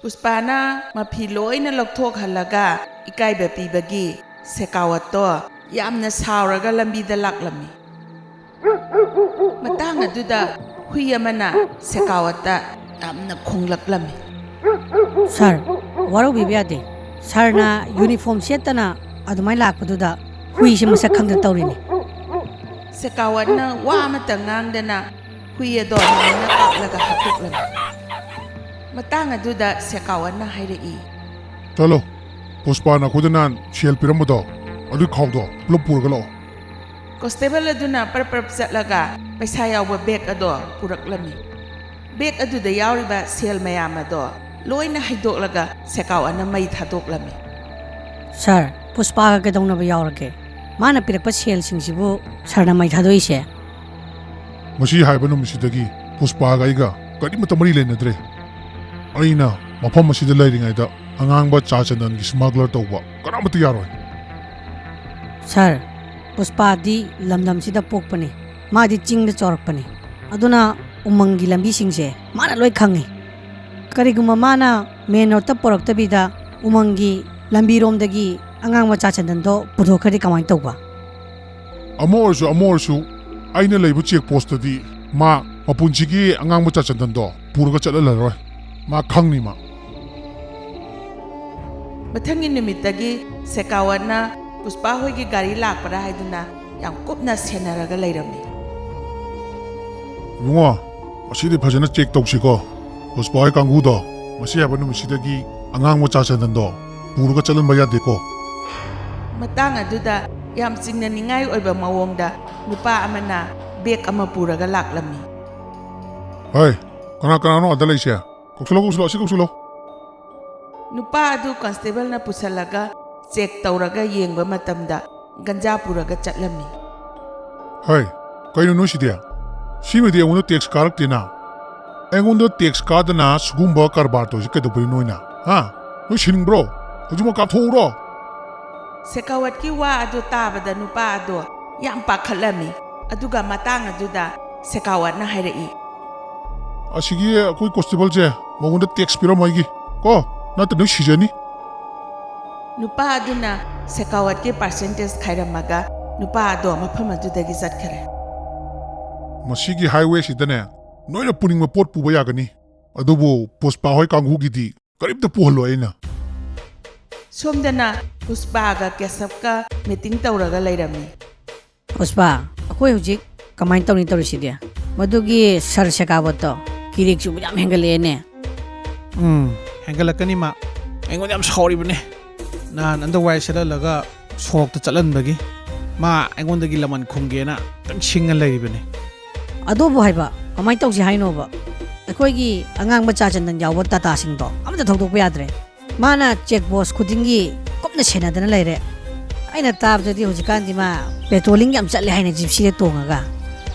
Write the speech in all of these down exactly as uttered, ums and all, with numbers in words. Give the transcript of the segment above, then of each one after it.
ꯄꯨꯁꯄꯥꯅ ꯃꯐꯤ ꯂꯣꯏꯅ ꯂꯧꯊꯣꯛꯍꯜꯂꯒ ꯏꯀꯥꯏꯕ ꯄꯤꯕꯒꯤ ꯁꯦꯀꯥꯋꯠꯇꯣ ꯌꯥꯝꯅ ꯁꯥꯎꯔꯒ ꯂꯝꯕꯤꯗ ꯂꯥꯛꯂꯝꯃꯤ꯫ ꯃꯇꯥꯡ ꯑꯗꯨꯗ ꯍꯨꯏ ꯑꯃꯅ ꯁꯦꯀꯥꯋꯠꯇ ꯌꯥꯝꯅ ꯈꯣꯡꯂꯛꯂꯝꯃꯤ꯫ ꯁꯥꯔ, ꯋꯥꯔꯧꯕꯤꯕ ꯌꯥꯗꯦ꯫ ꯁꯥꯔꯅ ꯌꯨꯅꯤꯐꯣꯔꯝ ꯁꯦꯠꯇꯅ ꯑꯗꯨꯃꯥꯏꯅ ꯂꯥꯛꯄꯗꯨꯗ ꯍꯨꯏꯁꯦ ꯃꯁꯛ ꯈꯪꯗ ꯇꯧꯔꯤꯅꯤ꯫ ꯁꯦꯀꯥꯋꯠꯅ ꯋꯥ ꯑꯃꯇ ꯉꯥꯡꯗꯅ ꯍꯨꯏ ꯑꯗꯣ ꯃꯉꯣꯟꯗ ꯀꯥꯞꯂꯒ ꯍꯥꯠꯇꯣꯛꯂꯝꯃꯤ꯫ ꯃꯇꯥꯡ ꯑꯗꯨꯗ ꯁꯦꯀꯥꯋꯠꯅ ꯍꯥꯏꯔꯛꯏ꯫ ꯆꯠꯂꯣ, ꯄꯨꯁꯄꯥꯅ ꯑꯩꯈꯣꯏꯗ ꯅꯍꯥꯟ ꯁꯦꯜ ꯄꯤꯔꯝꯕꯗꯣ ꯑꯗꯨꯒꯤ ꯈꯥꯎꯗꯣ ꯄꯨꯂꯞ ꯄꯨꯔꯒ ꯂꯥꯛꯑꯣ꯫ ꯀꯣꯟꯁꯇꯦꯕꯜ ꯑꯗꯨꯅ ꯄꯔꯞ ꯄꯔꯞ ꯆꯠꯂꯒ ꯄꯩꯁꯥ ꯌꯥꯎꯕ ꯕꯦꯒ ꯑꯗꯣ ꯄꯨꯔꯛꯂꯝꯃꯤ꯫ ꯕꯦꯒ ꯑꯗꯨꯗ ꯌꯥꯎꯔꯤꯕ ꯁꯦꯜ ꯃꯌꯥꯝ ꯑꯗꯣ ꯂꯣꯏꯅ ꯍꯩꯗꯣꯛꯂꯒ ꯁꯦꯀꯥꯋꯠꯅ ꯃꯩ ꯊꯥꯗꯣꯛꯂꯝꯃꯤ꯫ ꯁꯥꯔ, ꯄꯨꯁꯄꯥꯒ ꯀꯩꯗꯧꯅꯕ ꯌꯥꯎꯔꯒꯦ? ꯃꯥꯅ ꯄꯤꯔꯛꯄ ꯁꯦꯜꯁꯤꯡꯁꯤꯕꯨ ꯁꯥꯔꯅ ꯃꯩ ꯊꯥꯗꯣꯛꯏꯁꯦ? ꯉꯁꯤ ꯍꯥꯏꯕ ꯅꯨꯃꯤꯠꯁꯤꯗꯒꯤ ꯄꯨꯁꯄꯥꯒ ꯑꯩꯒ ꯀꯔꯤꯃꯠꯇ ꯃꯔꯤ ꯂꯩꯅꯗ꯭ꯔꯦ꯫ ꯑꯩꯅ ꯃꯐꯝ ꯑꯁꯤꯗ ꯂꯩꯔꯤꯉꯩꯗ ꯑꯉꯥꯡꯕ ꯆꯥ ꯆꯟꯗꯟꯒꯤ ꯁ꯭ꯃꯒꯂꯔ ꯇꯧꯕ ꯀꯅꯥꯃꯠꯇ ꯌꯥꯔꯣꯏ꯫ ꯁꯥꯔ, ꯄꯨꯁꯄꯥꯗꯤ ꯂꯝꯗꯝꯁꯤꯗ ꯄꯣꯛꯄꯅꯤ꯫ ꯃꯥꯗꯤ ꯆꯤꯡꯗ ꯆꯥꯎꯔꯛꯄꯅꯤ꯫ ꯑꯗꯨꯅ ꯎꯃꯪꯒꯤ ꯂꯝꯕꯤꯁꯤꯡꯁꯦ ꯃꯥꯅ ꯂꯣꯏ ꯈꯪꯉꯤ꯫ ꯀꯔꯤꯒꯨꯝꯕ ꯃꯥꯅ ꯃꯦꯟ ꯔꯣꯗꯇ ꯄꯨꯔꯛꯇꯕꯤꯗ ꯎꯃꯪꯒꯤ ꯂꯝꯕꯤꯔꯣꯝꯗꯒꯤ ꯑꯉꯥꯡꯕ ꯆꯥ ꯆꯟꯗꯟꯗꯣ ꯄꯨꯊꯣꯛꯈ꯭ꯔꯗꯤ ꯀꯃꯥꯏꯅ ꯇꯧꯕ? ꯑꯃ ꯑꯣꯏꯔꯁꯨ ꯑꯃ ꯑꯣꯏꯔꯁꯨ ꯑꯩꯅ ꯂꯩꯕ ꯆꯦꯛ ꯄꯣꯁꯇꯗꯤ ꯃꯥ ꯃꯄꯨꯟꯁꯤꯒꯤ ꯑꯉꯥꯡꯕ ꯆꯥ ꯆꯟꯗꯟꯗꯣ ꯄꯨꯔꯒ ꯆꯠꯍꯜꯂꯔꯣꯏ꯫ ꯃꯥ ꯈꯪꯅꯤ ꯃꯥ꯫ ꯃꯊꯪꯒꯤ ꯅꯨꯃꯤꯠꯇꯒꯤ ꯁꯦꯀꯥꯋꯠꯅ ꯄꯨꯁꯄꯥ ꯍꯣꯏꯒꯤ ꯒꯥꯔꯤ ꯂꯥꯛꯄ꯭ꯔꯥ ꯍꯥꯏꯗꯨꯅ ꯌꯥꯝ ꯀꯨꯞꯅ ꯁꯦꯟꯅꯔꯒ ꯂꯩꯔꯝꯃꯤ꯫ ꯏꯕꯨꯡꯉꯣ, ꯉꯁꯤꯗꯤ ꯐꯖꯅ ꯆꯦꯛ ꯇꯧꯁꯤꯀꯣ꯫ ꯄꯨꯁꯄꯥ ꯍꯣꯏ ꯀꯥꯡꯕꯨꯗꯣ ꯉꯁꯤ ꯍꯥꯏꯕ ꯅꯨꯃꯤꯠꯁꯤꯗꯒꯤ ꯑꯉꯥꯡꯕ ꯆꯥ ꯆꯟꯗꯟꯗꯣ ꯄꯨꯔꯒ ꯆꯠꯍꯟꯕ ꯌꯥꯗꯦꯀꯣ꯫ ꯃꯇꯥꯡ ꯑꯗꯨꯗ ꯌꯥꯝ ꯆꯤꯡꯅꯅꯤꯡꯉꯥꯏ ꯑꯣꯏꯕ ꯃꯑꯣꯡꯗ ꯅꯨꯄꯥ ꯑꯃꯅ ꯕꯦꯒ ꯑꯃ ꯄꯨꯔꯒ ꯂꯥꯛꯂꯝꯃꯤ꯫ ꯍꯣꯏ, ꯀꯅꯥ ꯀꯅꯥꯅꯣ ꯑꯗ ꯂꯩꯁꯦ? ꯀꯧꯁꯤꯜꯂꯣ, ꯀꯧꯁꯤꯜꯂꯣ, ꯑꯁꯤ ꯀꯧꯁꯤꯜꯂꯣ꯫ ꯅꯨꯄꯥ ꯑꯗꯨ ꯀꯣꯟꯁꯇꯦꯕꯜꯅ ꯄꯨꯁꯜꯂꯒ ꯆꯦꯛ ꯇꯧꯔꯒ ꯌꯦꯡꯕ ꯃꯇꯝꯗ ꯒꯟꯖꯥ ꯄꯨꯔꯒ ꯆꯠꯂꯝꯃꯤ꯫ ꯍꯩ, ꯀꯩꯅꯣ ꯅꯣꯏꯁꯤꯗꯤ? ꯁꯤꯃꯗꯤ ꯑꯩꯉꯣꯟꯗ ꯇꯦꯛꯁ ꯀꯥꯔꯛꯇꯦꯅ꯫ ꯑꯩꯉꯣꯟꯗ ꯇꯦꯛꯁ ꯀꯥꯗꯅ ꯁꯤꯒꯨꯝꯕ ꯀꯔꯕꯥꯔ ꯇꯧꯔꯤꯁꯤ ꯀꯩꯗꯧꯕꯩꯅꯣ ꯅꯣꯏꯅ? ꯍꯥ? ꯅꯣꯏ ꯁꯤꯅꯤꯡꯕ꯭ꯔꯣ? ꯍꯧꯖꯤꯛꯃꯛ ꯀꯥꯞꯊꯣꯛꯎꯔꯣ? ꯁꯦꯀꯥꯋꯠꯀꯤ ꯋꯥ ꯑꯗꯨ ꯇꯥꯕꯗ ꯅꯨꯄꯥ ꯑꯗꯣ ꯌꯥꯝ ꯄꯥꯈꯠꯂꯝꯃꯤ꯫ ꯑꯗꯨꯒ ꯃꯇꯥꯡ ꯑꯗꯨꯗ ꯁꯦꯀꯥꯋꯠꯅ ꯍꯥꯏꯔꯛꯏ꯫ ꯑꯁꯤꯒꯤ ꯑꯩꯈꯣꯏ ꯀꯣꯟꯁꯇꯦꯕꯜꯁꯦ ꯃꯉꯣꯟꯗ ꯇꯦꯛꯁ ꯄꯤꯔꯝꯃꯣ ꯑꯩꯒꯤ꯫ ꯑꯣ, ꯅꯠꯇ꯭ꯔ ꯅꯣꯏ ꯁꯤꯖꯅꯤ꯫ ꯅꯨꯄꯥ ꯑꯗꯨꯅ ꯁꯦꯀꯥꯋꯠꯀꯤ ꯄꯥꯔꯁꯦꯟꯇꯦꯖ ꯈꯥꯏꯔꯝꯃꯒ ꯅꯨꯄꯥ ꯑꯗꯣ ꯃꯐꯝ ꯑꯗꯨꯗꯒꯤ ꯆꯠꯈꯔꯦ꯫ ꯃꯁꯤꯒꯤ ꯍꯥꯏꯋꯦꯁꯤꯗꯅꯦ ꯅꯣꯏꯅ ꯄꯨꯅꯤꯡꯕ ꯄꯣꯠ ꯄꯨꯕ ꯌꯥꯒꯅꯤ, ꯑꯗꯨꯕꯨ ꯄꯨꯁꯄꯥ ꯍꯣꯏ ꯀꯥꯡꯕꯨꯒꯤꯗꯤ ꯀꯔꯤꯝꯇ ꯄꯨꯍꯜꯂꯣꯏ ꯑꯩꯅ꯫ ꯁꯣꯝꯗꯅ ꯄꯨꯁꯄꯥꯒ ꯀꯦꯁꯕꯀ ꯃꯤꯇꯤꯡ ꯇꯧꯔꯒ ꯂꯩꯔꯝꯃꯤ꯫ ꯄꯨꯁꯄꯥ, ꯑꯩꯈꯣꯏ ꯍꯧꯖꯤꯛ ꯀꯃꯥꯏꯅ ꯇꯧꯅꯤ ꯇꯧꯔꯤꯁꯤꯗꯤ? ꯃꯗꯨꯒꯤ ꯁꯥꯔ ꯁꯦꯀꯥꯋꯠꯇꯣ ꯀꯤꯔꯤꯛ ꯆꯨꯕ ꯌꯥꯝ ꯍꯦꯟꯒꯠꯂꯛꯑꯦꯅꯦ꯫ ꯎꯝ, ꯍꯦꯟꯒꯠꯂꯛꯀꯅꯤ ꯃꯥ꯫ ꯑꯩꯉꯣꯟꯗ ꯌꯥꯝ ꯁꯥꯎꯔꯤꯕꯅꯦ꯫ ꯅꯍꯥꯟ ꯑꯟꯗꯔꯋꯥꯌꯔ ꯁꯦꯠꯍꯜꯂꯒ ꯁꯣꯔꯣꯛꯇ ꯆꯠꯍꯟꯕꯒꯤ ꯃꯥ ꯑꯩꯉꯣꯟꯗꯒꯤ ꯂꯃꯟ ꯈꯨꯝꯒꯦꯅ ꯈꯤꯇꯪ ꯁꯤꯡꯉ ꯂꯩꯔꯤꯕꯅꯦ꯫ ꯑꯗꯨꯕꯨ ꯍꯥꯏꯕ, ꯀꯃꯥꯏꯅ ꯇꯧꯁꯤ ꯍꯥꯏꯅꯣꯕ? ꯑꯩꯈꯣꯏꯒꯤ ꯑꯉꯥꯡ ꯃꯆꯥ ꯆꯟꯗꯟ ꯌꯥꯎꯕ ꯇꯥꯇꯥꯁꯤꯡꯗꯣ ꯑꯃꯇ ꯊꯧꯗꯣꯛꯄ ꯌꯥꯗ꯭ꯔꯦ꯫ ꯃꯥꯅ ꯆꯦꯛ ꯄꯣꯁ ꯈꯨꯗꯤꯡꯒꯤ ꯀꯨꯞꯅ ꯁꯦꯟꯅꯗꯅ ꯂꯩꯔꯦ꯫ ꯑꯩꯅ ꯇꯥꯕꯗꯗꯤ ꯍꯧꯖꯤꯛꯀꯥꯟꯗꯤ ꯃꯥ ꯄꯦꯇ꯭ꯔꯣꯂꯤꯡ ꯌꯥꯝ ꯆꯠꯂꯦ ꯍꯥꯏꯅ ꯖꯤꯞꯁꯤꯗ ꯇꯣꯡꯉꯒ꯫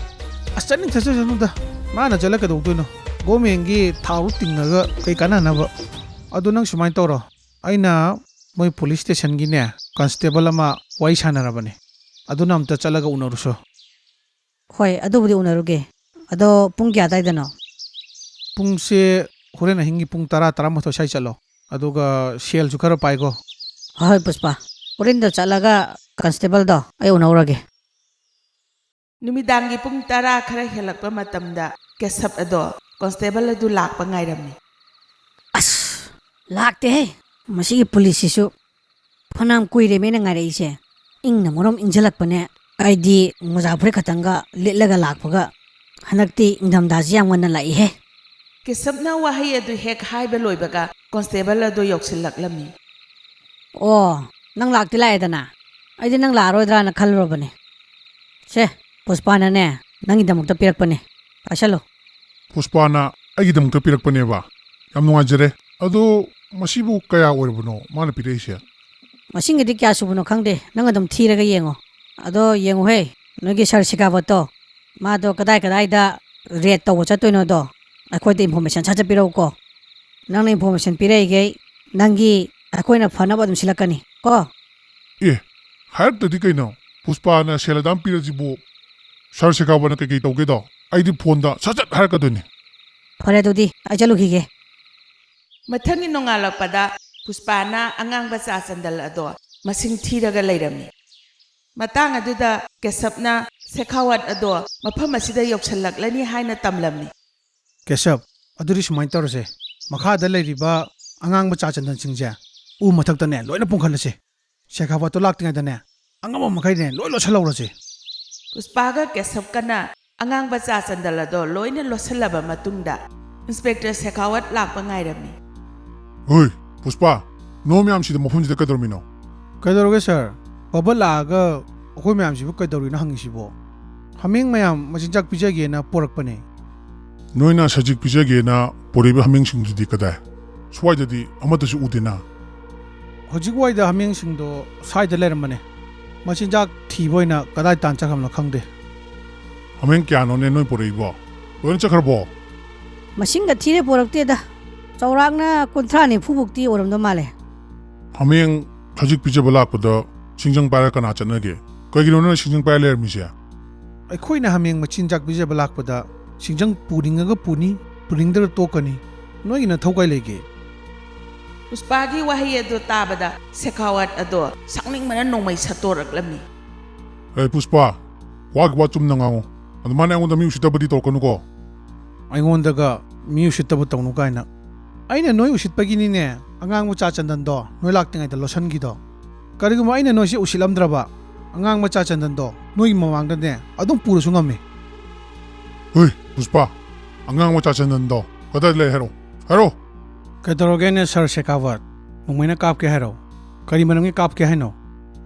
ꯑꯁ, ꯆꯠꯅꯤꯡ ꯆꯠꯆꯁꯅꯨꯗ꯫ ꯃꯥꯅ ꯆꯠꯂ ꯀꯩꯗꯧꯗꯣꯏꯅꯣ? ꯒꯣꯔꯃꯦꯟꯒꯤ ꯊꯥꯎꯗꯨ ꯇꯤꯡꯉꯒ ꯀꯩ ꯀꯥꯟꯅꯅꯕ? ꯑꯗꯣ ꯅꯪ ꯁꯨꯃꯥꯏꯅ ꯇꯧꯔꯣ, ꯑꯩꯅ ꯃꯣꯏ ꯄꯨꯂꯤꯁ ꯁ꯭ꯇꯦꯁꯟꯒꯤꯅꯦ ꯀꯟꯁꯇꯦꯕꯜ ꯑꯃ ꯋꯥꯔꯤ ꯁꯥꯟꯅꯔꯕꯅꯦ, ꯑꯗꯨꯅ ꯑꯝꯇ ꯆꯠꯂꯒ ꯎꯅꯔꯨꯁꯣ꯫ ꯍꯣꯏ, ꯑꯗꯨꯕꯨꯗꯤ ꯎꯅꯔꯨꯒꯦ꯫ ꯑꯗꯣ ꯄꯨꯡ ꯀꯌꯥ ꯑꯗꯥꯏꯗꯅꯣ? ꯄꯨꯡꯁꯦ ꯍꯣꯔꯦꯟ ꯑꯍꯤꯡꯒꯤ ꯄꯨꯡ ꯇꯔꯥ, ꯇꯔꯥꯃꯥꯊꯣꯏ ꯁ꯭ꯋꯥꯏ ꯆꯠꯂꯣ꯫ ꯑꯗꯨꯒ ꯁꯦꯜꯁꯨ ꯈꯔ ꯄꯥꯏꯀꯣ꯫ ꯍꯣꯏ ꯍꯣꯏ ꯄꯨꯁꯄꯥ, ꯍꯣꯔꯦꯟꯗꯣ ꯆꯠꯂꯒ ꯀꯟꯁꯇꯦꯕꯜꯗꯣ ꯑꯩ ꯎꯅꯍꯧꯔꯒꯦ꯫ ꯅꯨꯃꯤꯗꯥꯡꯒꯤ ꯄꯨꯡ ꯇꯔꯥ ꯈꯔ ꯍꯦꯜꯂꯛꯄ ꯃꯇꯝꯗ ꯀꯦꯁꯕ ꯑꯗꯣ ꯀꯣꯟꯁꯇꯦꯕꯜ ꯑꯗꯨ ꯂꯥꯛꯄ ꯉꯥꯏꯔꯝꯃꯤ꯫ ꯑꯁ, ꯂꯥꯛꯇꯦꯍꯦ꯫ ꯃꯁꯤꯒꯤ ꯄꯨꯂꯤꯁꯁꯤꯁꯨ ꯐꯅꯌꯥꯝ ꯀꯨꯏꯔꯦꯃꯦ ꯑꯩꯅ ꯉꯥꯏꯔꯛꯏꯁꯦ꯫ ꯏꯪꯅ ꯃꯔꯣꯝ ꯏꯪꯁꯤꯜꯂꯛꯄꯅꯦ꯫ ꯑꯩꯗꯤ ꯃꯣꯖꯥ ꯐꯨꯔꯤꯠ ꯈꯛꯇꯪꯒ ꯂꯤꯠꯂꯒ ꯂꯥꯛꯄꯒ ꯍꯟꯗꯛꯇꯤ ꯏꯪꯊꯝꯊꯥꯁꯤ ꯌꯥꯝ ꯉꯟꯅ ꯂꯥꯛꯏꯍꯦ꯫ ꯀꯦꯁꯕꯅ ꯋꯥꯍꯩ ꯑꯗꯨ ꯍꯦꯛ ꯍꯥꯏꯕ ꯂꯣꯏꯕꯒ ꯀꯣꯟꯁꯇꯦꯕꯜ ꯑꯗꯨ ꯌꯧꯁꯤꯜꯂꯛꯂꯝꯃꯤ꯫ ꯑꯣ, ꯅꯪ ꯂꯥꯛꯇꯤ ꯂꯥꯛꯑꯦꯗꯅ꯫ ꯑꯩꯗꯤ ꯅꯪ ꯂꯥꯛꯑꯔꯣꯏꯗ꯭ꯔꯥꯅ ꯈꯜꯂꯨꯔꯕꯅꯦ꯫ ꯁꯦ, ꯄꯨꯁꯄꯥꯅꯅꯦ ꯅꯪꯒꯤꯗꯃꯛꯇ ꯄꯤꯔꯛꯄꯅꯦ꯫ ꯄꯥꯏꯁꯜꯂꯣ꯫ ꯄꯨꯁꯄꯥꯅ ꯑꯩꯒꯤꯗꯃꯛꯇ ꯄꯤꯔꯛꯄꯅꯦꯕ꯫ ꯌꯥꯝ ꯅꯨꯡꯉꯥꯏꯖꯔꯦ꯫ ꯑꯗꯣ ꯃꯁꯤꯕꯨ ꯀꯌꯥ ꯑꯣꯏꯔꯕꯅꯣ ꯃꯥꯅ ꯄꯤꯔꯛꯏꯁꯦ? ꯃꯁꯤꯡꯒꯗꯤ ꯀꯌꯥ ꯁꯨꯕꯅꯣ ꯈꯪꯗꯦ, ꯅꯪ ꯑꯗꯨꯝ ꯊꯤꯔꯒ ꯌꯦꯡꯉꯣ꯫ ꯑꯗꯣ ꯌꯦꯡꯉꯨꯍꯦ, ꯅꯣꯏꯒꯤ ꯁꯥꯔ ꯁꯤꯀꯥꯕꯠꯇꯣ, ꯃꯥꯗꯣ ꯀꯗꯥꯏ ꯀꯗꯥꯏꯗ ꯔꯦꯗ ꯇꯧꯕ ꯆꯠꯇꯣꯏꯅꯣꯗꯣ ꯑꯩꯈꯣꯏꯗ ꯏꯟꯐꯣꯔꯃꯦꯁꯟ ꯁꯠ ꯁꯠ ꯄꯤꯔꯛꯎꯀꯣ꯫ ꯅꯪꯅ ꯏꯟꯐꯣꯔꯃꯦꯁꯟ ꯄꯤꯔꯛꯏꯈꯩ ꯅꯪꯒꯤ ꯑꯩꯈꯣꯏꯅ ꯐꯅꯕ ꯑꯗꯨꯝ ꯁꯤꯜꯂꯛꯀꯅꯤ ꯀꯣ꯫ ꯑꯦ, ꯍꯥꯏꯔꯛꯇꯗꯤ ꯀꯩꯅꯣ? ꯄꯨꯁꯄꯥꯅ ꯁꯦꯜ ꯑꯗꯥꯝ ꯄꯤꯔꯁꯤꯕꯨ ꯁꯥꯔ ꯁꯤꯀꯥꯕꯠꯅ ꯀꯩꯀꯩ ꯇꯧꯒꯦꯗꯣ ꯑꯩꯗꯤ ꯐꯣꯟꯗ ꯁꯠ ꯁꯠ ꯍꯥꯏꯔꯛꯀꯗꯣꯏꯅꯤ꯫ ꯐꯔꯦ, ꯑꯗꯨꯗꯤ ꯑꯩ ꯆꯠꯂꯨꯈꯤꯒꯦ꯫ ꯃꯊꯪꯒꯤ ꯅꯣꯡꯉꯥꯜꯂꯛꯄꯗ ꯄꯨꯁꯄꯥꯅ ꯑꯉꯥꯡꯕ ꯆꯥ ꯆꯟꯗꯜ ꯑꯗꯣ ꯃꯁꯤꯡ ꯊꯤꯔꯒ ꯂꯩꯔꯝꯃꯤ꯫ ꯃꯇꯥꯡ ꯑꯗꯨꯗ ꯀꯦꯁꯕꯅ ꯁꯦꯈꯥꯋꯠ ꯑꯗꯣ ꯃꯐꯝ ꯑꯁꯤꯗ ꯌꯧꯁꯜꯂꯛꯂꯅꯤ ꯍꯥꯏꯅ ꯇꯝꯂꯝꯃꯤ꯫ ꯀꯦꯁꯕ, ꯑꯗꯨꯗꯤ ꯁꯨꯃꯥꯏꯅ ꯇꯧꯔꯁꯦ, ꯃꯈꯥꯗ ꯂꯩꯔꯤꯕ ꯑꯉꯥꯡꯕ ꯆꯥ ꯆꯟꯗꯜꯁꯤꯡꯁꯦ ꯎ ꯃꯊꯛꯇꯅꯦ ꯂꯣꯏꯅ ꯄꯨꯡꯈꯠꯂꯁꯦ, ꯁꯦꯈꯥꯋꯠꯇꯣ ꯂꯥꯛꯇ꯭ꯔꯤꯉꯩꯗꯅꯦ ꯑꯉꯝꯕ ꯃꯈꯩꯅꯦ ꯂꯣꯏ ꯂꯣꯠꯁꯤꯜꯍꯧꯔꯁꯦ꯫ ꯄꯨꯁꯄꯥꯒ ꯀꯦꯁꯕꯀꯅ ꯑꯉꯥꯡꯕ ꯆꯥ ꯆꯟꯗꯜ ꯑꯗꯣ ꯂꯣꯏꯅ ꯂꯣꯠꯁꯤꯜꯂꯕ ꯃꯇꯨꯡꯗ ꯏꯟꯁꯄꯦꯛꯇꯔ ꯁꯦꯈꯥꯋꯠ ꯂꯥꯛꯄ ꯉꯥꯏꯔꯝꯃꯤ꯫ ꯍꯣꯏ, ꯄꯨꯁꯄꯥ, ꯅꯣꯏ ꯃꯌꯥꯝꯁꯤꯗ ꯃꯐꯝꯁꯤꯗ ꯀꯩꯗꯧꯔꯝꯃꯤꯅꯣ? ꯀꯩꯗꯧꯔꯒꯦ ꯁꯥꯔ? ꯕꯕꯜ ꯂꯥꯛꯑꯒ ꯑꯩꯈꯣꯏ ꯃꯌꯥꯝꯁꯤꯕꯨ ꯀꯩꯗꯧꯔꯤꯅꯣ ꯍꯪꯉꯤꯁꯤꯕꯣ? ꯍꯥꯃꯦꯡ ꯃꯌꯥꯝ ꯃꯆꯤꯟꯖꯥꯛ ꯄꯤꯖꯒꯦꯅ ꯄꯣꯔꯛꯄꯅꯦ꯫ ꯅꯣꯏꯅ ꯁꯖꯤꯛ ꯄꯤꯖꯒꯦꯅ ꯄꯨꯔꯛꯏꯕ ꯍꯥꯃꯦꯡꯁꯤꯡꯗꯨꯗꯤ ꯀꯗꯥꯏ? ꯁ꯭ꯋꯥꯏꯗꯗꯤ ꯑꯃꯠꯇꯁꯨ ꯎꯗꯦꯅ꯫ ꯍꯧꯖꯤꯛ ꯋꯥꯏꯗ ꯍꯥꯃꯦꯡꯁꯤꯡꯗꯣ ꯁ꯭ꯋꯥꯏꯗ ꯂꯩꯔꯝꯕꯅꯦ꯫ ꯃꯆꯤꯟꯖꯥꯛ ꯊꯤꯕ ꯑꯣꯏꯅ ꯀꯗꯥꯏ ꯇꯥꯟ ꯆꯠꯈ꯭ꯔꯕꯅꯣ ꯈꯪꯗꯦ꯫ ꯍꯥꯃꯦꯡ ꯀꯌꯥꯅꯣꯅꯦ ꯅꯣꯏ ꯄꯨꯔꯛꯏꯕꯣ? ꯂꯣꯏꯅ ꯆꯠꯈ꯭ꯔꯕꯣ? ꯃꯁꯤꯡꯒ ꯊꯤꯔꯦ ꯄꯣꯔꯛꯇꯦꯗ꯫ ꯆꯥꯎꯔꯥꯛꯅ ꯀꯨꯟꯊ꯭ꯔꯥ ꯅꯤꯐꯨ ꯃꯨꯛꯇꯤ ꯑꯣꯏꯔꯝꯗꯧ ꯃꯥꯜꯂꯦ꯫ ꯍꯥꯃꯦꯡ ꯁꯖꯤꯛ ꯄꯤꯖꯕ ꯂꯥꯛꯄꯗ ꯁꯤꯡꯖꯪ ꯄꯥꯏꯔ ꯀꯅꯥ ꯆꯠꯅꯒꯦ? ꯀꯩꯒꯤꯅꯣ ꯅꯣꯏꯅ ꯁꯤꯡꯖꯪ ꯄꯥꯏꯔ ꯂꯩꯔꯝꯃꯤꯁꯦ? ꯑꯩꯈꯣꯏꯅ ꯍꯥꯃꯦꯡ ꯃꯆꯤꯟꯖꯥꯛ ꯄꯤꯖꯕ ꯂꯥꯛꯄꯗ ꯁꯤꯡꯖꯪ ꯄꯨꯅꯤꯡꯉꯒ ꯄꯨꯅꯤ, ꯄꯨꯅꯤꯡꯗ꯭ꯔꯒ ꯇꯣꯛꯀꯅꯤ꯫ ꯅꯣꯏꯒꯤ ꯅꯊꯧ ꯀꯥꯏ ꯂꯩꯒꯦ? ꯄꯨꯁꯄꯥꯒꯤ ꯋꯥꯍꯩ ꯑꯗꯨ ꯇꯥꯕꯗ ꯁꯦꯈꯥꯋꯠ ꯑꯗꯣ ꯁꯥꯎꯅꯤꯡꯕꯅ ꯅꯣꯡꯃꯩ ꯁꯠꯇꯣꯔꯛꯂꯝꯃꯤ꯫ ꯑꯦ ꯄꯨꯁꯄꯥ, ꯋꯥꯒꯤ ꯋꯥ ꯆꯨꯝꯅ ꯉꯥꯡꯉꯨ꯫ ꯑꯗꯨꯃꯥꯏꯅ ꯑꯩꯉꯣꯟꯗ ꯃꯤ ꯎꯁꯤꯠꯇꯕꯗꯤ ꯇꯧꯔꯛꯀꯅꯨꯀꯣ꯫ ꯑꯩꯉꯣꯟꯗꯒ ꯃꯤ ꯎꯁꯤꯠꯇꯕ ꯇꯧꯅꯨ ꯀꯥꯏꯅ꯫ ꯑꯩꯅ ꯅꯣꯏ ꯎꯁꯤꯠꯄꯒꯤꯅꯤꯅꯦ ꯑꯉꯥꯡ ꯃꯆꯥ ꯆꯟꯗꯟꯗꯣ ꯅꯣꯏ ꯂꯥꯛꯇ꯭ꯔꯤꯉꯩꯗ ꯂꯣꯠꯁꯟꯈꯤꯗꯣ꯫ ꯀꯔꯤꯒꯨꯝꯕ ꯑꯩꯅ ꯅꯣꯏꯁꯦ ꯎꯁꯤꯠꯂꯝꯗ꯭ꯔꯕ, ꯑꯉꯥꯡ ꯃꯆꯥ ꯆꯟꯗꯟꯗꯣ ꯅꯣꯏꯒꯤ ꯃꯃꯥꯡꯗꯅꯦ ꯑꯗꯨꯝ ꯄꯨꯔꯁꯨ ꯉꯝꯃꯤ꯫ ꯍꯣꯏ ꯄꯨꯁꯄꯥ, ꯑꯉꯥꯡ ꯃꯆꯥ ꯆꯟꯗꯟꯗꯣ ꯀꯗꯥꯏꯗ ꯂꯩ ꯍꯥꯏꯔꯣ? ꯍꯥꯏꯔꯣ꯫ ꯀꯩꯗꯧꯔꯒꯦꯅꯦ ꯁꯥꯔ ꯁꯦꯀꯥꯋꯠ? ꯅꯣꯡꯃꯩꯅ ꯀꯥꯞꯀꯦ ꯍꯥꯏꯔꯣ? ꯀꯔꯤ ꯃꯔꯝꯒꯤ ꯀꯥꯞꯀꯦ ꯍꯥꯏꯅꯣ?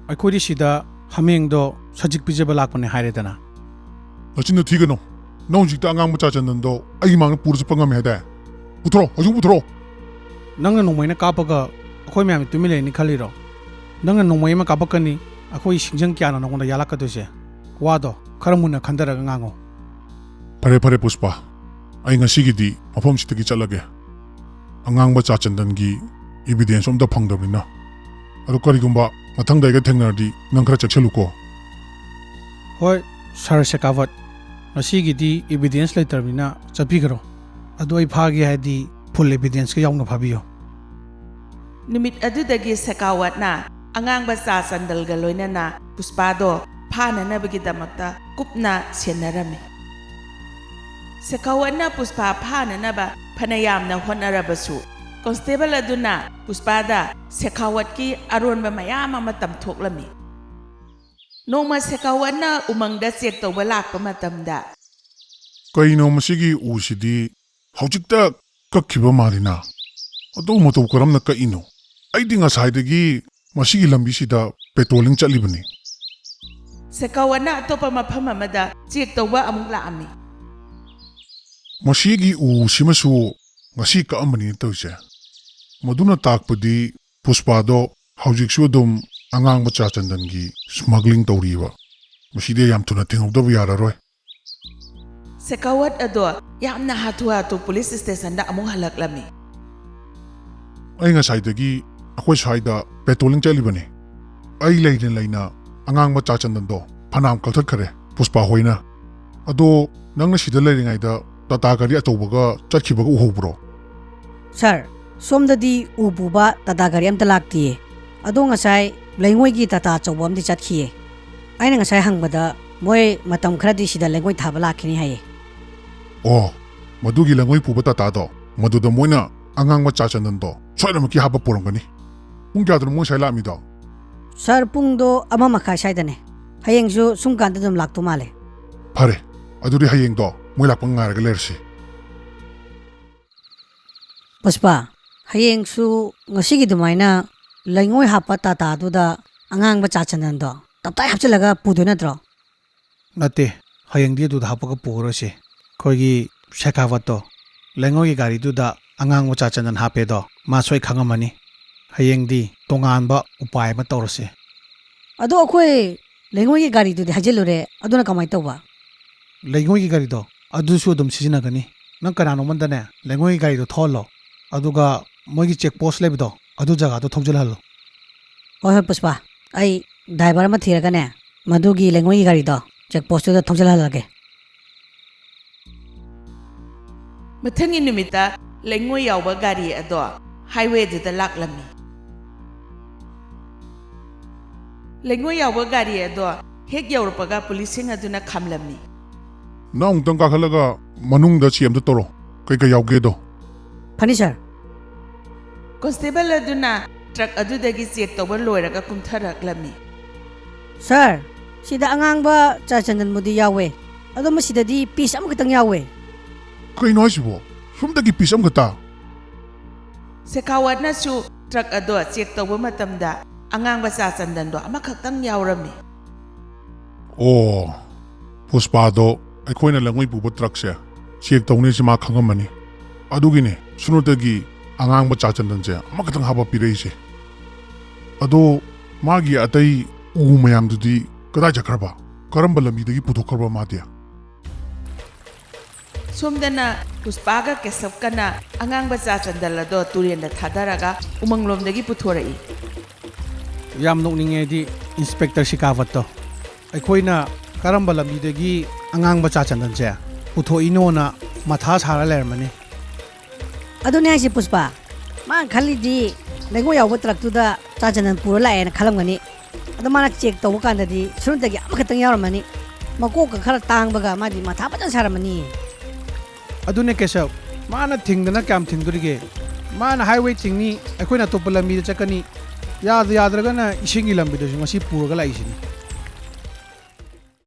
ꯑꯩꯈꯣꯏꯗꯤ ꯁꯤꯗ ꯍꯥꯃꯦꯡꯗꯣ ꯁꯖꯤꯛ ꯄꯤꯖꯕ ꯂꯥꯛꯄꯅꯦ ꯍꯥꯏꯔꯦꯗꯅ꯫ ꯅꯆꯤꯟꯗꯣ ꯊꯤꯒꯅꯨ꯫ ꯅꯪ ꯍꯧꯖꯤꯛꯇ ꯑꯉꯥꯡ ꯃꯆꯥ ꯆꯟꯗꯟꯗꯣ ꯑꯩꯒꯤ ꯃꯥꯡꯗ ꯄꯨꯔ ꯆꯠꯄ ꯉꯝꯃꯦ ꯍꯥꯏꯗꯥꯏ? ꯄꯨꯊꯣꯔꯛꯑꯣ, ꯍꯧꯖꯤꯛ ꯄꯨꯊꯣꯔꯛꯑꯣ꯫ ꯅꯪꯅ ꯅꯣꯡꯃꯩꯅ ꯀꯥꯞꯄꯒ ꯑꯩꯈꯣꯏ ꯃꯌꯥꯝ ꯇꯨꯃꯤꯟ ꯂꯩꯅꯤ ꯈꯜꯂꯤꯔꯣ? ꯅꯪꯅ ꯅꯣꯡꯃꯩ ꯑꯃ ꯀꯥꯞꯄꯛꯀꯅꯤ, ꯑꯩꯈꯣꯏ ꯁꯤꯡꯖꯪ ꯀꯌꯥꯅꯣ ꯅꯉꯣꯟꯗ ꯌꯥꯜꯂꯛꯀꯗꯣꯏꯁꯦ? ꯋꯥꯗꯣ ꯈꯔ ꯃꯨꯟꯅ ꯈꯟꯊꯔꯒ ꯉꯥꯡꯉꯣ꯫ ꯐꯔꯦ ꯐꯔꯦ ꯄꯨꯁꯄꯥ, ꯑꯩ ꯉꯁꯤꯒꯤꯗꯤ ꯃꯐꯝꯁꯤꯗꯒꯤ ꯆꯠꯂꯒꯦ꯫ ꯑꯉꯥꯡ ꯃꯆꯥ ꯆꯟꯗꯟꯒꯤ ꯏꯕꯤꯗꯦꯟꯁ ꯑꯝꯇ ꯐꯪꯗꯕꯅꯤꯅ꯫ ꯑꯗꯣ ꯀꯔꯤꯒꯨꯝꯕ ꯃꯊꯪꯗ ꯑꯩꯒ ꯊꯦꯡꯅꯔꯗꯤ ꯅꯪ ꯈꯔ ꯆꯦꯛꯁꯤꯜꯂꯨꯀꯣ꯫ ꯍꯣꯏ ꯁꯥꯔ ꯁꯦꯀꯥꯋꯠ, ꯉꯁꯤꯒꯤꯗꯤ ꯏꯕꯤꯗꯦꯟꯁ ꯂꯩꯇ꯭ꯔꯕꯅꯤꯅ ꯆꯠꯄꯤꯈ꯭ꯔꯣ꯫ ꯑꯗꯣ ꯑꯩ ꯐꯥꯒꯦ ꯍꯥꯏꯗꯤ full evidence ꯀ ꯌꯥꯎꯅ ꯐꯥꯕꯤꯌꯨ꯫ ꯅꯨꯃꯤꯠ ꯑꯗꯨꯗꯒꯤ ꯁꯦꯀꯥꯋꯠꯅ ꯑꯉꯥꯡꯕ ꯆꯥ ꯆꯟꯗꯜꯒ ꯂꯣꯏꯅꯅ ꯄꯨꯁꯄꯥꯗꯣ ꯐꯥꯅꯅꯕꯒꯤꯗꯃꯛꯇ ꯀꯨꯞꯅ ꯁꯦꯟꯅꯔꯝꯃꯤ꯫ ꯁꯦꯀꯥꯋꯠꯅ ꯄꯨꯁꯄꯥ ꯐꯥꯅꯅꯕ ꯐꯅ ꯌꯥꯝꯅ ꯍꯣꯠꯅꯔꯕꯁꯨ, ꯀꯣꯟꯁꯇꯦꯕꯜ ꯑꯗꯨꯅ ꯄꯨꯁꯄꯥꯗ ꯁꯦꯀꯥꯋꯠꯀꯤ ꯑꯔꯣꯟꯕ ꯃꯌꯥꯝ ꯑꯃ ꯇꯝꯊꯣꯛꯂꯝꯃꯤ꯫ ꯅꯣꯡꯃ ꯁꯦꯀꯥꯋꯠꯅ ꯎꯃꯪꯗ ꯆꯦꯛ ꯇꯧꯕ ꯂꯥꯛꯄ ꯃꯇꯝꯗ, "ꯀꯩꯅꯣ ꯃꯁꯤꯒꯤ ꯎꯁꯤꯗꯤ ꯍꯧꯖꯤꯛꯇ ꯀꯛꯈꯤꯕ ꯃꯥꯜꯂꯤꯅ? ꯑꯗꯨ ꯃꯇꯧ ꯀꯔꯝꯅ ꯀꯛꯏꯅꯣ? ꯑꯩꯗꯤ ꯉꯁꯥꯏꯗꯒꯤ ꯃꯁꯤꯒꯤ ꯂꯝꯕꯤꯁꯤꯗ ꯄꯦꯇ꯭ꯔꯣꯂꯤꯡ ꯆꯠꯂꯤꯕꯅꯤ꯫" ꯁꯦꯀꯥꯋꯠꯅ ꯑꯇꯣꯞꯄ ꯃꯐꯝ ꯑꯃꯗ ꯆꯦꯛ ꯇꯧꯕ ꯑꯃꯨꯛ ꯂꯥꯛꯑꯝꯃꯤ꯫ "ꯃꯁꯤꯒꯤ ꯎꯁꯤꯃꯁꯨ ꯉꯁꯤ ꯀꯛꯑꯝꯕꯅꯤꯅ ꯇꯧꯔꯤꯁꯦ꯫ ꯃꯗꯨꯅ ꯇꯥꯛꯄꯗꯤ ꯄꯨꯁꯄꯥꯗꯣ ꯍꯧꯖꯤꯛꯁꯨ ꯑꯗꯨꯝ ꯑꯉꯥꯡꯕ ꯆꯥ ꯆꯟꯗꯟꯒꯤ ꯁ꯭ꯃꯒ꯭ꯂꯤꯡ ꯇꯧꯔꯤꯕ꯫ ꯃꯁꯤꯗꯤ ꯌꯥꯝ ꯊꯨꯅ ꯊꯤꯡꯍꯧꯗꯕ ꯌꯥꯔꯔꯣꯏ꯫" ꯁꯦꯀꯥꯋꯠ ꯑꯗꯣ ꯌꯥꯝꯅ ꯍꯥꯊꯨ ꯍꯥꯊꯨ ꯄꯨꯂꯤꯁ ꯁ꯭ꯇꯦꯁꯟꯗ ꯑꯃꯨꯛ ꯍꯜꯂꯛꯂꯝꯃꯤ꯫ "ꯑꯩ ꯉꯁꯥꯏꯗꯒꯤ ꯑꯩꯈꯣꯏ ꯁ꯭ꯋꯥꯏꯗ ꯄꯦꯇ꯭ꯔꯣꯂꯤꯡ ꯆꯠꯂꯤꯕꯅꯤ꯫ ꯑꯩ ꯂꯩꯅ ꯂꯩꯅ ꯑꯉꯥꯡꯕ ꯆꯥ ꯆꯟꯗꯟꯗꯣ ꯐꯅꯌꯥꯝ ꯀꯛꯊꯠꯈꯔꯦ ꯄꯨꯁꯄꯥ ꯍꯣꯏꯅ꯫ ꯑꯗꯣ ꯅꯪꯅ ꯁꯤꯗ ꯂꯩꯔꯤꯉꯩꯗ ꯇꯥꯇꯥ ꯒꯥꯔꯤ ꯑꯆꯧꯕꯒ ꯆꯠꯈꯤꯕꯒ ꯎꯍꯧꯕ꯭ꯔꯣ?" "ꯁꯥꯔ, ꯁꯣꯝꯗꯗꯤ ꯎ ꯄꯨꯕ ꯇꯥꯇꯥ ꯒꯥꯔꯤ ꯑꯝꯇ ꯂꯥꯛꯇꯤꯌꯦ꯫ ꯑꯗꯣ ꯉꯁꯥꯏ ꯂꯩꯉꯣꯏꯒꯤ ꯇꯥꯇꯥ ꯑꯆꯧꯕ ꯑꯃꯗꯤ ꯆꯠꯈꯤꯌꯦ꯫ ꯑꯩꯅ ꯉꯁꯥꯏ ꯍꯪꯕꯗ ꯃꯣꯏ ꯃꯇꯝ ꯈꯔꯗꯤ ꯁꯤꯗ ꯂꯩꯉꯣꯏ ꯊꯥꯕ ꯂꯥꯛꯈꯤꯅꯤ ꯍꯥꯏꯌꯦ꯫" "ꯑꯣ, ꯃꯗꯨꯒꯤ ꯂꯩꯉꯣꯏ ꯄꯨꯕ ꯇꯥꯇꯥꯗꯣ ꯃꯗꯨꯗ ꯃꯣꯏꯅ ꯑꯉꯥꯡꯕ ꯆꯥ ꯆꯟꯗꯟꯗꯣ ꯁꯣꯏꯗꯅꯃꯛꯀꯤ ꯍꯥꯞꯄ ꯄꯨꯔꯝꯒꯅꯤ꯫ ꯄꯨꯡ ꯀꯌꯥꯗꯅꯣ ꯃꯣꯏ ꯁ꯭ꯋꯥꯏ ꯂꯥꯛꯑꯝꯃꯤꯗꯣ?" "ꯁꯥꯔ, ꯄꯨꯡꯗꯣ ꯑꯃ ꯃꯈꯥꯏ ꯁ꯭ꯋꯥꯏꯗꯅꯦ꯫ ꯍꯌꯦꯡꯁꯨ ꯁꯨꯝ ꯀꯥꯟꯗ ꯑꯗꯨꯝ ꯂꯥꯛꯇꯧ ꯃꯥꯜꯂꯦ꯫" "ꯐꯔꯦ, ꯑꯗꯨꯗꯤ ꯍꯌꯦꯡꯗꯣ ꯃꯣꯏ ꯂꯥꯛꯄ ꯉꯥꯏꯔꯒ ꯂꯩꯔꯁꯤ꯫" "ꯄꯨꯁꯄꯥ, ꯍꯌꯦꯡꯁꯨ ꯉꯁꯤꯒꯤ ꯑꯗꯨꯃꯥꯏꯅ ꯂꯩꯉꯣꯏ ꯍꯥꯞꯄ ꯇꯥꯇꯥꯗꯨꯗ ꯑꯉꯥꯡꯕ ꯆꯥ ꯆꯟꯗꯟꯗꯣ ꯇꯞꯇꯥꯏ ꯍꯥꯞꯆꯤꯜꯂꯒ ꯄꯨꯗꯣꯏ ꯅꯠꯇ꯭ꯔꯣ?" "ꯅꯠꯇꯦ, ꯍꯌꯦꯡꯗꯤ ꯑꯗꯨꯗ ꯍꯥꯞꯄꯒ ꯄꯨꯔꯔꯣꯏꯁꯦ꯫ ꯑꯩꯈꯣꯏꯒꯤ ꯁꯦꯈꯥꯋꯠꯇꯣ ꯂꯩꯉꯣꯏꯒꯤ ꯒꯥꯔꯤꯗꯨꯗ ꯑꯉꯥꯡꯕ ꯆꯥ ꯆꯟꯗꯟ ꯍꯥꯞꯄꯦꯗꯣ ꯃꯥ ꯁꯣꯏ ꯈꯪꯉꯝꯃꯅꯤ꯫ ꯍꯌꯦꯡꯗꯤ ꯇꯣꯉꯥꯟꯕ ꯎꯄꯥꯏ ꯑꯃ ꯇꯧꯔꯁꯦ꯫" "ꯑꯗꯣ ꯑꯩꯈꯣꯏ ꯂꯩꯉꯣꯏꯒꯤ ꯒꯥꯔꯤꯗꯨꯗꯤ ꯍꯥꯏꯖꯤꯜꯂꯨꯔꯦ, ꯑꯗꯨꯅ ꯀꯃꯥꯏꯅ ꯇꯧꯕ?" "ꯂꯩꯉꯣꯏꯒꯤ ꯒꯥꯔꯤꯗꯣ ꯑꯗꯨꯁꯨ ꯑꯗꯨꯝ ꯁꯤꯖꯤꯟꯅꯒꯅꯤ꯫ ꯅꯪ ꯀꯅꯥꯅꯣꯃꯗꯅꯦ ꯂꯩꯉꯣꯏꯒꯤ ꯒꯥꯔꯤꯗꯣ ꯊꯧꯍꯜꯂꯣ, ꯑꯗꯨꯒ ꯃꯣꯏꯒꯤ ꯆꯦꯛ ꯄꯣꯁ ꯂꯩꯕꯗꯣ ꯑꯗꯨ ꯖꯒꯥꯗꯣ ꯊꯧꯖꯤꯜꯍꯜꯂꯣ꯫" "ꯍꯣꯏ ꯍꯣꯏ ꯄꯨꯁꯄꯥ, ꯑꯩ ꯗ꯭ꯔꯥꯏꯚꯔ ꯑꯃ ꯊꯤꯔꯒꯅꯦ ꯃꯗꯨꯒꯤ ꯂꯩꯉꯣꯏꯒꯤ ꯒꯥꯔꯤꯗꯣ ꯆꯦꯛ ꯄꯣꯁꯇꯨꯗ ꯊꯧꯖꯤꯜꯍꯜꯂꯒꯦ꯫" ꯃꯊꯪꯒꯤ ꯅꯨꯃꯤꯠꯇ ꯂꯩꯉꯣꯏ ꯌꯥꯎꯕ ꯒꯥꯔꯤ ꯑꯗꯣ ꯍꯥꯏꯋꯦꯗꯨꯗ ꯂꯥꯛꯂꯝꯃꯤ꯫ ꯂꯩꯉꯣꯏ ꯌꯥꯎꯕ ꯒꯥꯔꯤ ꯑꯗꯣ ꯍꯦꯛ ꯌꯧꯔꯛꯄꯒ ꯄꯨꯂꯤꯁꯁꯤꯡ ꯑꯗꯨꯅ ꯈꯥꯝꯂꯝꯃꯤ꯫ ꯅꯪ ꯑꯃꯨꯛꯇꯪ ꯀꯥꯈꯠꯂꯒ ꯃꯅꯨꯡꯗ ꯆꯦꯛ ꯑꯝꯇ ꯇꯧꯔꯣ, ꯀꯩꯀꯩ ꯌꯥꯎꯒꯦꯗꯣ꯫ ꯐꯅꯤ ꯁꯥꯔ꯫ ꯀꯣꯟꯁꯇꯦꯕꯜ ꯑꯗꯨꯅ ꯇ꯭ꯔꯛ ꯑꯗꯨꯗꯒꯤ ꯆꯦꯛ ꯇꯧꯕ ꯂꯣꯏꯔꯒ ꯀꯨꯝꯊꯔꯛꯂꯝꯃꯤ꯫ ꯁꯥꯔ, ꯁꯤꯗ ꯑꯉꯥꯡꯕ ꯆꯥ ꯆꯟꯗꯟꯕꯨꯗꯤ ꯌꯥꯎꯋꯦ, ꯑꯗꯣ ꯃꯁꯤꯗꯗꯤ ꯄꯤꯁ ꯑꯃꯈꯛꯇꯪ ꯌꯥꯎꯋꯦ꯫ ꯀꯩꯅꯣ ꯍꯥꯏꯁꯤꯕꯣ? ꯁꯣꯝꯗꯒꯤ ꯄꯤꯁ ꯑꯃꯈꯛꯇ? ꯁꯦꯈꯥꯋꯠꯅꯁꯨ ꯇ꯭ꯔꯛ ꯑꯗꯣ ꯆꯦꯛ ꯇꯧꯕ ꯃꯇꯝꯗ ꯑꯉꯥꯡꯕ ꯆꯥ ꯆꯟꯗꯟꯗꯣ ꯑꯃꯈꯛꯇꯪ ꯌꯥꯎꯔꯝꯃꯤ꯫ ꯑꯣ, ꯄꯨꯁꯄꯥꯗꯣ ꯑꯩꯈꯣꯏꯅ ꯂꯩꯉꯣꯏ ꯄꯨꯕ ꯇ꯭ꯔꯛꯁꯦ ꯆꯦꯛ ꯇꯧꯅꯤꯁꯦ ꯃꯥ ꯈꯪꯉꯝꯃꯅꯤ꯫ ꯑꯗꯨꯒꯤꯅꯦ ꯁꯨꯔꯠꯇꯒꯤ ꯑꯉꯥꯡꯕ ꯆꯥ ꯆꯟꯗꯟꯁꯦ ꯑꯃꯈꯛꯇꯪ ꯍꯥꯞꯄ ꯄꯤꯔꯛꯏꯁꯦ꯫ ꯑꯗꯣ ꯃꯥꯒꯤ ꯑꯇꯩ ꯎ ꯃꯌꯥꯝꯗꯨꯗꯤ ꯀꯗꯥꯏ ꯆꯠꯈ꯭ꯔꯕ? ꯀꯔꯝꯕ ꯂꯝꯕꯤꯗꯒꯤ ꯄꯨꯊꯣꯛꯈ꯭ꯔꯕ ꯃꯥꯗꯤ? ꯁꯣꯝꯗꯅ ꯄꯨꯁꯄꯥꯒ ꯀꯦꯁꯕꯀꯅ ꯑꯉꯥꯡꯕ ꯆꯥ ꯆꯟꯗꯜ ꯑꯗꯣ ꯇꯨꯔꯦꯟꯗ ꯊꯥꯗꯔꯒ ꯎꯃꯪꯂꯣꯝꯗꯒꯤ ꯄꯨꯊꯣꯔꯛꯏ꯫ ꯌꯥꯝ ꯅꯣꯛꯅꯤꯡꯉꯦ ꯑꯩꯗꯤ ꯏꯟꯁꯄꯦꯛꯇꯔ ꯁꯤꯀꯥꯋꯠꯇꯣ꯫ ꯑꯩꯈꯣꯏꯅ ꯀꯔꯝꯕ ꯂꯝꯕꯤꯗꯒꯤ ꯑꯉꯥꯡꯕ ꯆꯥ ꯆꯟꯗꯟꯁꯦ ꯄꯨꯊꯣꯛꯏꯅꯣꯅ ꯃꯊꯥ ꯁꯥꯔ ꯂꯩꯔꯝꯃꯅꯤ꯫ ꯑꯗꯨꯅꯦ ꯍꯥꯏꯁꯦ ꯄꯨꯁꯄꯥ, ꯃꯥꯅ ꯈꯜꯂꯤꯗꯤ ꯂꯩꯉꯣꯏ ꯌꯥꯎꯕ ꯇ꯭ꯔꯛꯇꯨꯗ ꯆꯥ ꯆꯟꯗꯟ ꯄꯨꯔ ꯂꯥꯛꯑꯦꯅ ꯈꯜꯂꯝꯒꯅꯤ꯫ ꯑꯗꯣ ꯃꯥꯅ ꯆꯦꯛ ꯇꯧꯕ ꯀꯥꯟꯗꯗꯤ ꯁꯨꯔꯠꯇꯒꯤ ꯑꯃꯈꯛꯇꯪ ꯌꯥꯎꯔꯝꯃꯅꯤ꯫ ꯃꯀꯣꯛꯀ ꯈꯔ ꯇꯥꯡꯕꯒ ꯃꯥꯗꯤ ꯃꯊꯥ ꯐꯖꯅ ꯁꯥꯔꯝꯃꯅꯤ꯫ ꯑꯗꯨꯅꯦ ꯀꯦꯁꯕ, ꯃꯥꯅ ꯊꯤꯡꯗꯅ ꯀꯌꯥꯝ ꯊꯤꯡꯗꯣꯔꯤꯒꯦ? ꯃꯥꯅ ꯍꯥꯏꯋꯦ ꯊꯤꯡꯅꯤ, ꯑꯩꯈꯣꯏꯅ ꯑꯇꯣꯞꯄ ꯂꯝꯕꯤꯗ ꯆꯠꯀꯅꯤ, ꯌꯥꯗ ꯌꯥꯗ꯭ꯔꯒꯅ ꯏꯁꯤꯡꯒꯤ ꯂꯝꯕꯤꯗꯁꯨ ꯉꯁꯤ ꯄꯨꯔꯒ ꯂꯥꯛꯏꯁꯤꯅꯤ꯫